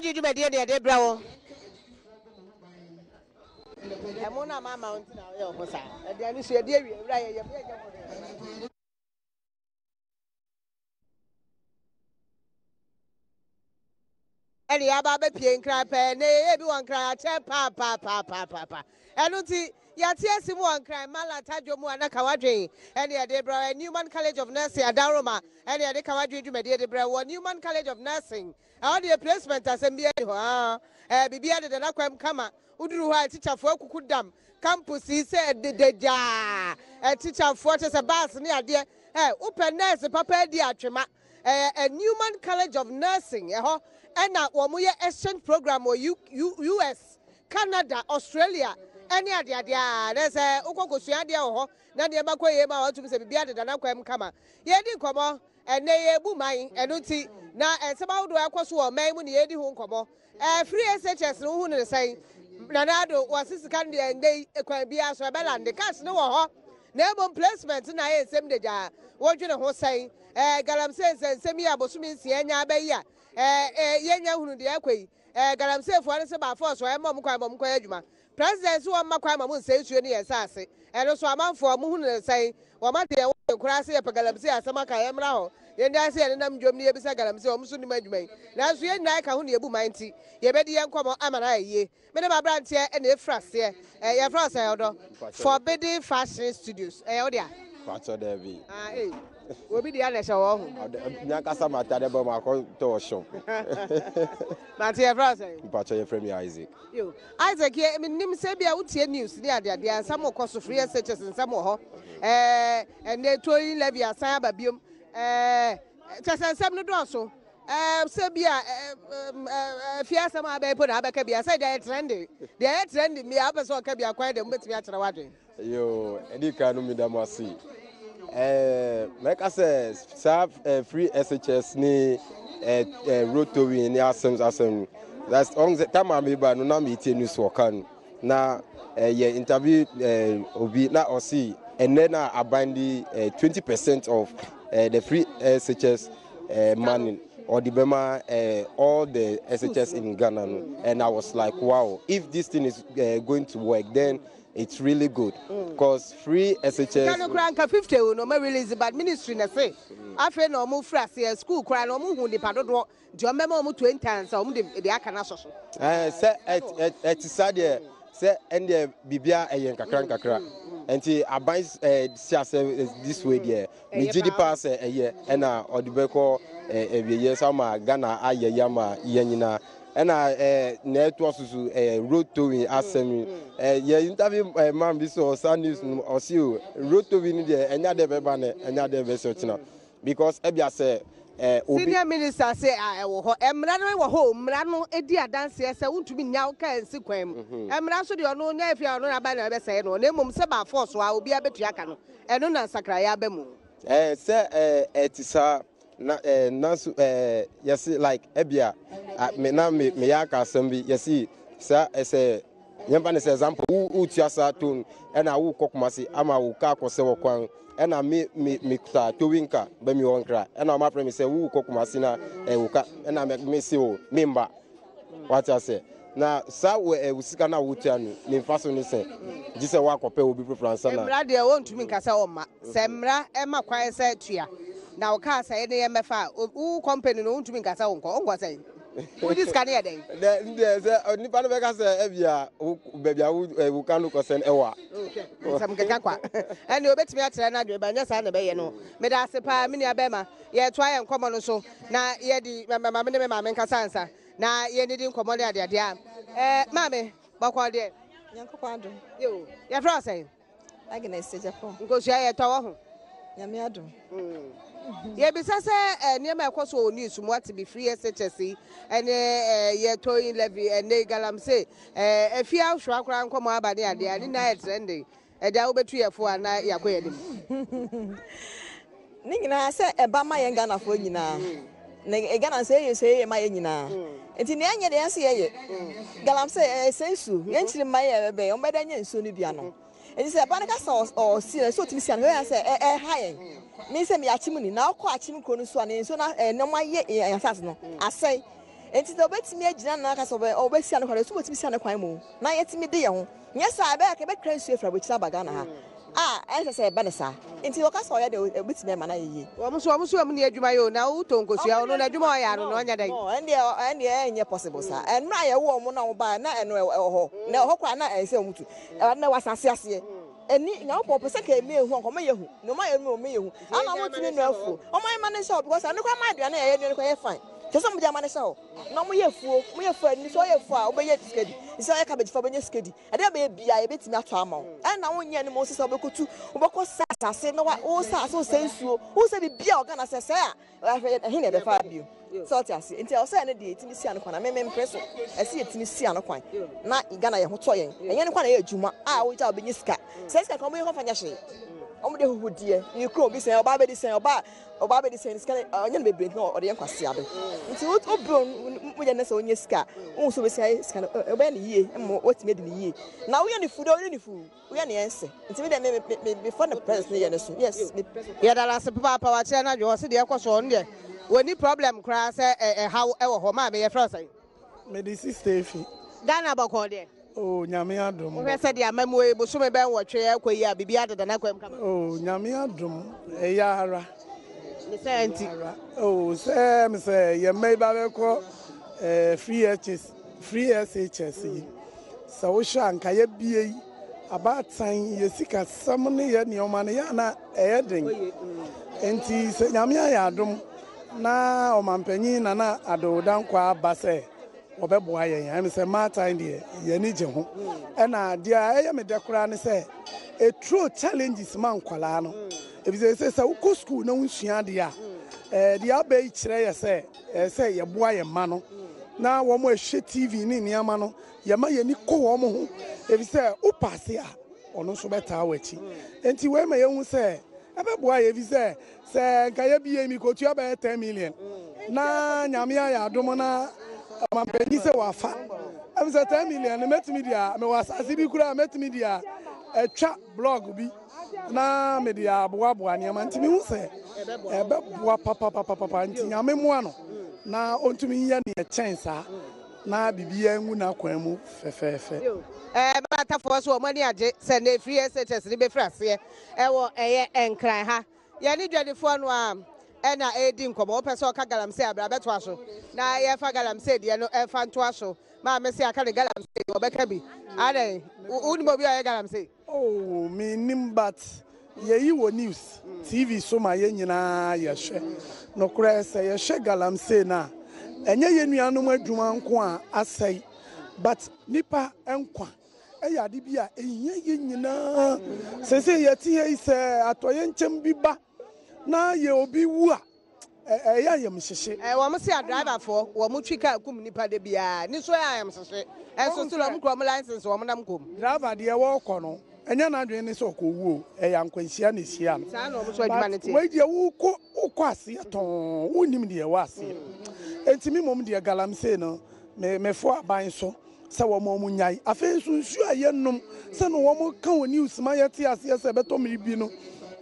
Kawadwo dwumadie na yɛde brɛ wo. Ɛmo no a mama wo nti na woyɛ wo ho saa. Aduane so yɛde awie awura yɛ yɛm yɛnyɛ ho hwee. Ɛne yɛaba abɛpie Nkran pɛɛ. Nnɛ yɛyɛ bi wɔ Nkran akyɛ paapaapaapaa. Ɛno nti, yɛate asi mu wɔ Nkran, Mallat adwo mu a na Kawadwen ɛne yɛde brɛ wo. Newman College of Nursing, Adaworoma ɛne yɛde Kawadwen dwumadie de brɛ wo wɔ Newman College of Nursing. Ɛhɔ deɛ placement asɛm biara nni hɔ. Haa, ɛɛ biribiara deda n'akwan mu kama. Woduru hɔ a, atikyafoɔ akuku dam. Campus yi sɛ ɛdeda gyaa. Atikyafoɔ kyɛ sɛ bus ne adeɛ. Ɛ, wopɛ nurse papa adi atwema. Ɛyɛ ɛ Newman College of Nursing, ɛhɔ na wɔyɛ exchange program wɔ U, U, US, Canada, Australia ne adeade a. Na sɛ wokɔ kɔsua adeɛ wɔ hɔ na nneɛma kɔ yie ma wɔatumi sɛ biribiara deda n'akwan mu kama. Yɛredi nkɔmmɔ ɛnnɛ yɛrebu man, ɛno nti na nsɛm ahodoɔ a ɛkɔ so wɔ ɔman mu na yɛredi ho nkɔmmɔ. Ɛɛ free SHS no wohu no ne sɛn? Nana Addo wɔse sika no deɛ ndɛ yi kwan biara so ɛbɛ lande cash no wɔ hɔ na mmom placement na ayɛ nsɛm dagyaa wodwene ho sɛn? Ɛɛ galamsey nsɛnsɛm yi a bosome nsia anya aba yi a ɛɛ yɛnya hunu deɛ ɛkɔ yi ɛɛ galamseyfoɔ no se by force wɔn mma wɔn kwan ma wɔn nkɔyɛ adwuma President se wɔmma kwan ma mo nsɛe nsuo ne yɛn nsaase. Ɛno nso amanfoɔ, mo hunu no sɛn? Wɔn ate yɛn wɔ nkoraa se yɛpɛ galamsey asɛm aka a yɛmmra hɔ. Yɛnnyae se yɛnenam dwam ne yɛbisa galamsey, wɔn nso nnim adwuma yi. Nanso yɛn nyinaa ka ho na yɛbu man nti, yɛbɛdi yɛn nkɔmmɔ ama no ayɛ yie. Me ne m'aberanteɛ na ɛfiri aseɛ. Eh, yɛfrɛ wo sɛn ɔdɔ? Forbidden Fashion Studios. Ɛyɛ wo dea? Pakyɛ daabi. Ah, ei. Obi dea na ɛhyɛ wɔ ho. Me ankasa m'atade bɔ makɔ tɔ wɔ shop. Mate yɛfrɛ wo sɛn? Mpakyɛ yɛfrɛ me Isaac. Yo, Isaac yɛ menim sɛ bia wotie news ne adeade a nsɛm kɔ so free SHS nsɛm wɔ hɔ. Ɛɛ ɛnɛ towing levy asan aba biom. Ɛɛ kyɛ sɛ nsɛm no dɔɔso. Ɛɛ sɛ bia ɛɛ fie asɛm a abɛyɛ po na abɛka bia sɛ deɛ ɛyɛ trending. Deɛ ɛyɛ trending bia wopɛ sɛ ɔka bia kwan deɛ mobɛtumi akyerɛ w'adwene. Yoo, ɛdi kan no meda mo ase. Ɛɛ mɛka sɛ saa ɛɛ free SHS ne ɛɛ ɛɛ road towing ne asɛm asɛm no. That's ɔn sɛ time a meba no na metie news wɔ car no na ɛyɛ interview ɛɛ obi na ɔsi ɛnɛ na aban di ɛɛ 20% of ɛɛ the free SHS ɛɛ money ɔde bɛma ɛɛ all the SHS in Ghana no and I was like wow if this thing is ɛɛ going to work then. It's really good cause free SHS. Sika no koraa nka 50 o na ɔma release but ministry na ɛse afei na ɔmo firi aseɛ school koraa no ɔmo hu nipa dodoɔ nti ɔmo bɛma ɔmo 20 ansa ɔmo de deɛ aka no asɔ so. Ɛɛ sɛ ɛte saa deɛ sɛ ɛndeɛ biribiara ɛyɛ nkakra nkakra nti aban ɛɛ si asɛ this way deɛ megye di paa sɛ ɛyɛ ɛna ɔde bɛkɔ ɛwieɛ sɛ ama Ghana ayɛ yɛ ama yɛn nyinaa. Ɛna ɛɛ nea ɛtoa so so ɛyɛ road towing asɛm yi ɛɛ yɛ interview ɛɛ man bi so ɔsa news no ɔsi o road towing no deɛ ɛnya deɛ bɛba nɛ ɛnya deɛ bɛsɛ ɔkyena because ɛbi asɛ ɛɛ obi. Senior minister se a ɛwɔ hɔ mmara no wɔ hɔ o mmara no di adanseɛ sɛ wontumi nnya wo kaa nsi kwan mu mmara nso deɛ ɔno nyɛ efi a ɔno n'aba na ɛbɛsɛe no na mmom sɛ by force a obiara bɛtua ka no ɛno na nsakraeɛ aba mu. Ɛɛ sɛ ɛɛ ɛte saa. Na eh, nanso eh, yɛse like ebia me na me meyɛ aka asɛm bi yɛse saa ɛsɛ yɛmfa ne sɛ example wo wotua saa tone ɛna wokɔ Kumasi ama wo kaa kɔsɛ wɔ kwan ɛna me me me kuta towing car bɛ mi wɔ nkra ɛna wɔn afrɛ me sɛ wokɔ Kumasi na eh, wo ka ɛna me me se o me mba. Wate aseɛ? Na saa wɔ ɛ, wo sika no a wotua no, ne mfaso ne sɛ, gye sɛ woakɔpɛ obi foforɔ ansa na. Mmara deɛ wɔntumi nka sɛ ɔmma. Sɛ mmara ma kwan sɛ tua, na wo kaa sɛ ne yɛmmɛfa a, wo company no wontumi nka sɛ wonkɔ. Wonkɔ sɛn? Wogye sika no yɛ dɛn? Dɛ, ndeɛ sɛ nipa no bɛka sɛ ebia wo, baabi a wo, ɛ, wo ka no kɔsɛn ɛwɔ a. Hwɛ, nsɛm keka kwa. Ɛnneɛ obetumi akyerɛ n'adwene, but ɛnyɛ saa na ɛbɛyɛ no. Meda ase paa, me nua bɛrima. Yɛretoa yɛn nkɔmmɔ no so, na yɛadi, ma, ma me ne me maame nkasa ansa. Na yɛnnidi nkɔmmɔ ne adeade a. Eh, maame, bɔkɔɔ deɛ? Nyankopɔn adom. Yo, yɛfrɛ wo sɛn? Agnes Agyapong. Nkosua yɛtɔ wɔ ho? Nyame adom. Yɛbisa sɛ eh, nneɛma a ɛkɔ so wɔ news mu ate bi free SHS yi ɛne eh, yɛ towing levy ɛne galamsey eh, afie ahohyewa koraa nkɔmmɔ aba ne adeɛ a ne nyinaa yɛ trending. Agya wobɛtu yɛ fo a na yɛakɔ yɛn anim. Ne nyinaa sɛ ɛba ma yɛn Ghanafoɔ nyinaa. Na Ghana nso ɛyɛ nso ɛyɛ ma yɛn nyinaa. Nti nea ɛnyɛ deɛ yɛn nso yɛyɛ. Galamsey ɛyɛ sɛ nsuo. Yɛn nkyiri mma yɛ ɛbɛn wɔn bɛda nyɛ nsuo no bi ano. Nti sɛ ɛba no ka sɛ ɔsi no ɛsɛ ɔtumi si ano yɛn sɛ ɛha yɛn. Me sɛ meyɛ akyem ni na ɔkɔ akyem kuro no so a ne nsuo no nneɛma yɛ yɛn asase no asɛe. Enti sɛ ɔbɛtumi agyina na aka sɛ ɔbɛ ɔbɛsi ano kwan deɛ, so ɔbɛtumi si ano kwan mu na yɛatumi de yɛn ho. Nyɛ saa a, ɛbɛyɛ a yɛbɛkra nsuo afiri abrokyire aba Ghana ha a ɛnsɛ sɛ ɛba no saa. Nti ɔka sɛ ɔyɛ deɛ ɔbɛtumi ama no ayɛ yie. Wɔn nso wɔn nso wɔn nni adwuma yɛ o, na wotɔ nkosua ɔno n'adwuma a ɔyɛ ano no ɔnyɛ dɛn? No, ɛndeɛ ɛndeɛ ɛnyɛ possible saa. Mmerɛ a yɛwo wɔn na wɔn baeɛ na ɛno ɛwɔ hɔ, na ɛwɔ hɔ koraa na ɛnsɛ wɔn tu. Ɛwɔ na ɛwɔ asase aseɛ. Ɛni Nyankopɔn pɛ sɛ nka ɛmɛ ehu anka ɔmɛ yɛ hu, na ɔmɛ ayɛ ɔmɛ yɛ hu. Ana wɔn tumi nua afuo, wɔn ayɛ ma ne nhyɛ hɔ because ɛno koraa ma aduane a yɛyɛ nua no koraa yɛ fine. Kyerɛ sɛ wɔn de ama ne hyɛ hɔ. Na wɔn yɛ afuo, wɔn yɛ afuo a ɛni sɛ ɔyɛ afuo a wobɛyɛ sika di, sɛ ɔyɛ cabbage fo a wobɛnya sika di. Adeɛ a bɛyɛ biara yɛbɛtumi atɔ ama wo. Ɛna wonyɛ no ma wosi sɛ wobɛkɔtu, wobɛkɔ sa asase na wa wosa ase wosɛ nsuo, wosɛ biribiara wɔ Ghana sɛ sɛe a ahwɛ ɛhe na ɛbɛfa bio. Sɛ ɔte ase. Nti ɛwɔ sɛ ɛno deɛ yɛtumi si ano kwan na me mempere so. Ɛsɛ yɛtumi si ano kwan na Ghana yɛn ho tɔ yɛn. Ɛnyɛ no kwan na ɛyɛ adwuma a wogya wobɛnya sika. Sɛ sika nka wɔn yɛ nyɛ hwee. Wɔn de huhudeɛ, ne kuro bi sɛn, ɔbaa bɛdi sɛn, ɔbaa Ɔbaa bɛdi sɛn sika no ɔnyɛ no bebree nti na ɔde yɛ nkwaseade nti wo wo bro mogya no sɛ ɔnyɛ sika a wohu sɛ ɔbɛsi ayɛ sika no ɔbɛyɛ no yie ma watumi adi no yie na woyɛ no fu dɛ woyɛ no fu woyɛ no yɛn sɛ nti me deɛ me me me mefa no president no yɛ no so yes me Yɛda no ase papaapa wakyerɛ n'adwene ɔse deɛ ɛkɔ so ɔno deɛ wɔnni problem koraa sɛ ɛhaw ɛwɔ hɔ maame yɛfrɛ wo sɛn? Mede sister Efi. Ghana bɔkɔɔ deɛ. Oh Nyame adom. Wohwɛ sɛ deɛ amammuo yi bosome bɛn nwɔtwe ɛkɔ yi a biribiara deda n'akwan mu kama. Oh Nyame adom ɛyɛ ara. Ne sɛ nti. Oh sɛ me sɛ yɛn mma yi ba bɛkɔ eh, free HS free SHS yi sɛ wohwɛ a nka yɛbie yi abaatan yɛ sikasɛm ne yɛ nneɛma no yɛ ana ɛyɛ den nti sɛ Nyame ayɛ adom Na Ɔmanpanyin Nana Addo Dankwa aba sɛ wɔbɛboa yɛn. Ɛyɛ me sɛ mmaatan deɛ, yɛn ani gye ho. Ɛna deɛ ɛyɛ me dɛ koraa ne sɛ, ɛturo challenges ma nkwadaa no. Efisɛ sɛ sɛ wokɔ sukuu na wonsua adeɛ a, ɛɛ deɛ aba yi kyerɛ yɛ sɛ, ɛyɛ sɛ yɛboa yɛn mma no na wɔn a ɛhwɛ TV ne nneɛma no, yɛma yɛn ani kɔ wɔn ho. Efisɛ wopaase a, ɔno nso bɛtaa w'akyi. Enti wei ma yɛhu sɛ ɛbɛboa yɛn efisɛ Sɛ nka yɛ bie mi kotua bɛyɛ 10 million na nyame ayɛ adom na ɔmampanyin sɛ wafa ɛm sɛ 10 million no mɛtumi de a mewɔ asase bi koraa mɛtumi de a atwa blog bi na mede aboaboa nneɛma nti mehu sɛ ɛbɛboa papapapapa nti nyame mmoa no na ɔntumi nyɛ neɛ kyɛn saa na biribiara ngu n'akwan mu fɛfɛɛfɛ. Ɛɛ Batafoɔ so wɔn ani agye sɛ nnɛ free SHS no bɛfiri aseɛ ɛwɔ ɛyɛ Nkran ha. Yɛne dwadifoɔ no ara na ɛredi nkɔmmɔ. Wopɛ sɛ ɔka galamsey a, bra bɛtoa so na yɛmfa galamsey deɛ no mfa ntoa so. Maame se aka ne galamsey deɛ ɔbɛka bi. Adɛn? Wonim obi a ɔyɛ galamsey? Oh mennim but yɛyi wɔ news TV so ma yɛn nyinaa yɛhwɛ. Nokorɛ sɛ yɛhwɛ galamsey no a ɛnyɛ yɛn nuanom adwuma nko a asɛe but nipa nkwa yɛ ade bi a ehia yɛn nyinaa. Seesei yɛte ha yi, sɛ atɔyɛnkyɛm bi ba na yɛ obi wu a, ɛyɛ ayamhyehye. Wɔn se adriverfoɔ wɔn twi car kum nipa da biara ni so ɛyɛ ayamhyehye ɛnso still wɔn kura wɔn license wɔn nam kom. Driver deɛ wɔkɔ no ɛnyɛ n'adwene ne sɛ ɔkɔwu o, ɛyɛ ankwanhyia na ɛhyia no. Saa na wɔn nso adwuma no But teɛ. wei deɛ wokɔ wokɔ aseɛ tɔnn wonnim deɛ ɛwɔ aseɛ. Enti me mmom deɛ galamsey no me mefo aban so sɛ wɔn a wɔnnyae. Afei nso nsuo a yɛnom, sɛdeɛ wɔka wɔ news ma yɛte aseɛ sɛ ɛbɛtɔ mmere bi no,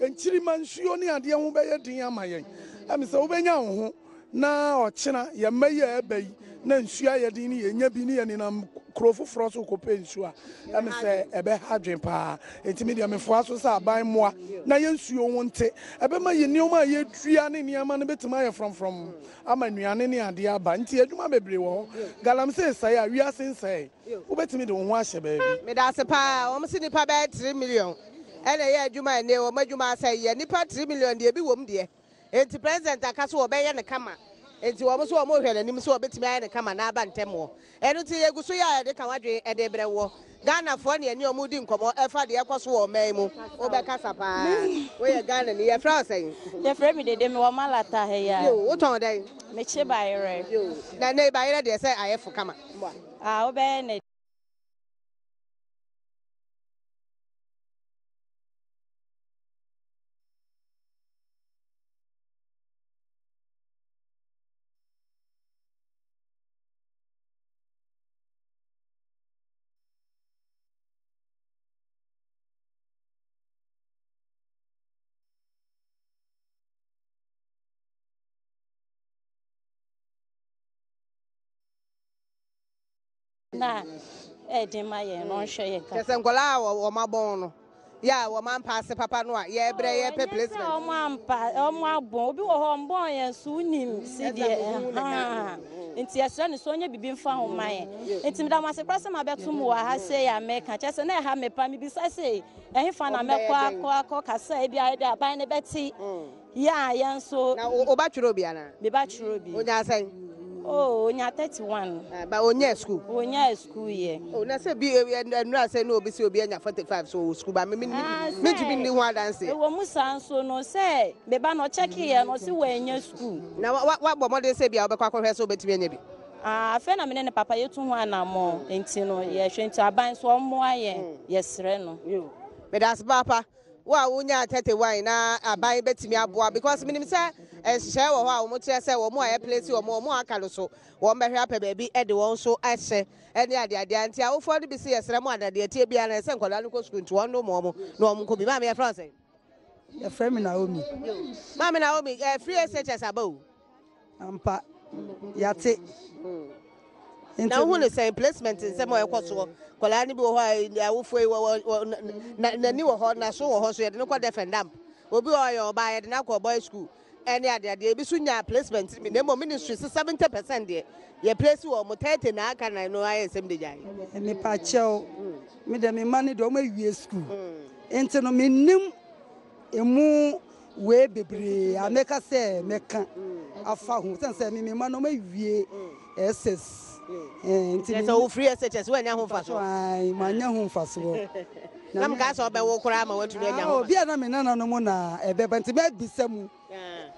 nkyirimma nsuo ne adeɛ ho bɛyɛ den ama yɛn. Ɛm sɛ wobɛnya wo ho na ɔkyena yɛn mma yi a ɛreba yi na nsuo ayɛ den ne yɛnya bi ne yɛnenam kuro foforɔ so rekɔpɛ nsuo a, ɛm sɛ ɛbɛha adwene paa. Enti me deɛ mefoa so sɛ aban mmoa na yɛn nsuo ho nte. Ɛbɛma yɛn nneɛma a yɛdua ne nneɛma no bɛtumi ayɛ frɔmfrɔm. ama nnuane ne adeɛ aba nti adwuma bebree wɔ hɔ. Galamsey sɛe a, wiase nsɛe. Wobɛtumi de wo ho ahyɛ baabi. Medase paa, wɔn se nipa bɛyɛ three million ɛna ɛyɛ adwuma ɛnɛ wɔn adwuma asɛe yɛ nipa three million deɛ ebi wɔm deɛ enti president aka so wɔbɛyɛ no kama enti wɔn nso wɔn rehwɛ n'anim sɛ wɔbɛtumi ayɛ no kama na aba ntɛm wɔ Ɛno nti yɛgu so yɛ a yɛde ka w'adwene de rebrɛ woɔ. Ghanafoɔ ne yɛne wɔn redi nkɔmmɔ ɛfa deɛ ɛkɔ so wɔ ɔman yi mu. Wobɛkasa paa. Woyɛ Ghanani. Yɛfrɛ wo sɛn? Yɛfrɛ me Dede. Mewɔ Malata ha yi ara. Yoo, wotɔn dɛn? Mekye bayerɛ. Yoo, na nnɛ yi bayerɛ deɛ sɛ ayɛ fo kama. Ah, wobɛyɛ ne. na ɛɛden ma yɛn na ɔnhwɛ yɛn Kyerɛ sɛ nkwadaa a wɔn abɔn no yɛ a wɔn ampa ase papa no a yɛbrɛ yɛpɛ placement. Ɛnyɛ sɛ wɔn ampa wɔn abɔn obi wɔ hɔ ɔmbɔn yɛn so wonim si deɛ ɛhaa nti yɛsrɛ no sɛ ɔnyɛ biribi mfa ho ma yɛn nti meda mo ase koraa sɛ mabɛto mo wɔ ha sei a meka kyerɛ sɛ na ɛha me pa mebisa sei ɛhefa na mɛkɔ akɔ akɔ kasa ebi a ebi aban no bɛte Yɛ a yɛn nso. Na wo ba twerɛ bi anaa? Me ba twerɛ bi. Onyaa sɛn? Oh, onya 31. Eh, ba onyaa school? Onyaa school yɛ. Oh, na sɛ bi nnura sɛ na obi sɛ obi anya 45 so wɔ school ba me me ah, me ntumi nni ho adanse. Ɛwɔ mu saa nso no sɛ me ba no ɔkyɛke yɛ no ɔse wanya school. Na wa wa bɔ mmɔden sɛ bi a wobɛkɔ akɔhwɛ sɛ wobɛtumi anya bi. Ah, afei na me ne ne papa yɛtu ho anammɔn nti no yɛhwɛ nti aban so ɔmmoa yɛn yɛsrɛ no. Meda ase paapa. Wo a wonyaa 31 na aban bɛtumi aboa because menim sɛ nhyehyɛeɛ wɔ hɔ a wɔn kyerɛ sɛ wɔn a yɛplesi wɔn wɔn a aka no so wɔn bɛhwɛ apɛ baabi de wɔn nso ahyɛ ne adeadeɛ nti awofoɔ no bi se yɛsrɛ mo adadeɛ tie biara na ɛsɛ nkwadaa no kɔ sukuu nti wɔn nom wɔn na wɔn nkɔ bi. Maame yɛfrɛ wo sɛn? Yɛfrɛ me Naomi. Maame Naomi, eh, free SHS aba o. Ampa, yɛate. Na wohu ne sɛn placement nsɛm a ɛkɔ soɔ nkwadaa no bi wɔ hɔ a awofoɔ yi wɔ n'ani wɔ hɔ n'aso wɔ hɔ so yɛde no kɔ deaf and dumb obi wɔ hɔ yɛ ɔbaa yɛde no akɔ boys school ɛne adeadeɛ ebi so nya placement bi na mmom ministry sɛ 70% deɛ yɛ place wɔ mo 30 na aka na ɛno ayɛ nsɛm de gyae. Mepa kyɛw me deɛ me mma no deɛ wɔn awie school nti no menim Emu wei bebree a mɛka sɛ mɛka afa ho sɛn sɛ me mma no mawie SS. Nti sɛ wofiri SHS woanya ho mfasoɔ? Ae, manya ho mfasoɔ. Na mekaa sɛ ɔbɛwo koraa ma woatumi anya ho mfasoɔ. Obi a na me nananom na ɛbɛba nti mɛbisa mu.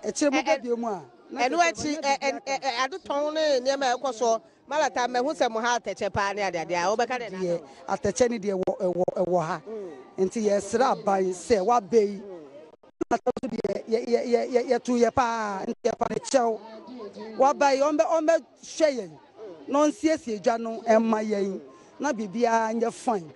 Ɛkyerɛ mu ba bio mu a. Ɛno akyi adetɔn ne nneɛma a ɛkɔ soɔ Malata, mahu sɛ mo ha atɛkyɛ paa ne adeade a, wobɛka dɛn Deɛ atɛkyɛ ne deɛ wɔ ɛwɔ ɛwɔ ha. Nti yɛsrɛ aban sɛ waba yi, Malata nso deɛ yɛ yɛ yɛ yɛ yɛto yɛ paa nti yɛpa ne kyɛw. Waba yi ɔmbɛ ɔmbɛhwɛ yɛn na ɔnsiesie dwa no mma yɛn na biribiara nyɛ fine.